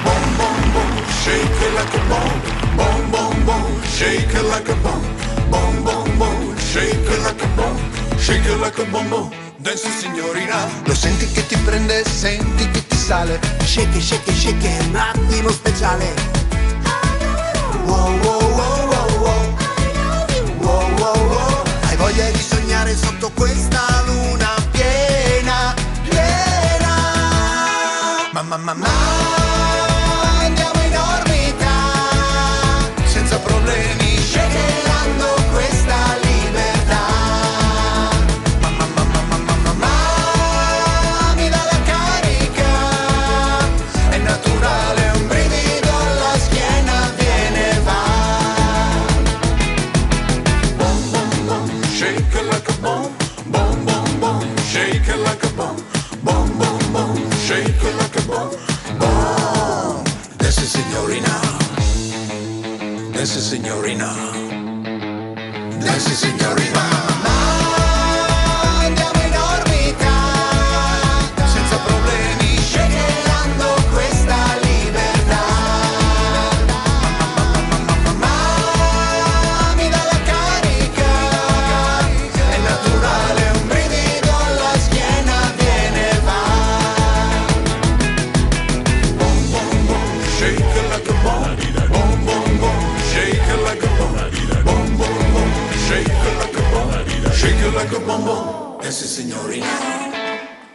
Boom, boom, boom, shake it like a bomb. Boom, boom, boom, shake it like a bomb. Boom, boom, boom, shake it like a bomb. Shake it like a bomb, boom. Dance signorina. Lo senti che ti prende, senti che ti sale. Shake, shake, shake, è un attimo speciale. Wow, wow, wow, wow, wow. Wow, wow, wow. Hai voglia di sognare sotto questa luna piena, piena. Mamma, mamma, andiamo in orbita, senza problemi, Shakerando questa libertà. Mamma, mamma, mamma, mamma, mi dà la carica, è naturale, un brivido alla schiena viene e va. Boom, boom, boom, shake it like a bomb. Boom, boom, boom, shake it like a bomb. Boom, boom, boom, shake it like a bomb. Boom. Dance signorina, dance signorina, dance signorina. Andiamo in orbita, senza problemi, shakerando questa libertà. Mamma, mi dà la carica, è naturale, un brivido alla schiena viene e va. Boom, boom, boom, shake it like a bomb. Boom, boom, boom, shake it like a bomb. Boom, boom, boom, shake it like a bomb. Shake it like a bomb, bomb. Dance signorina.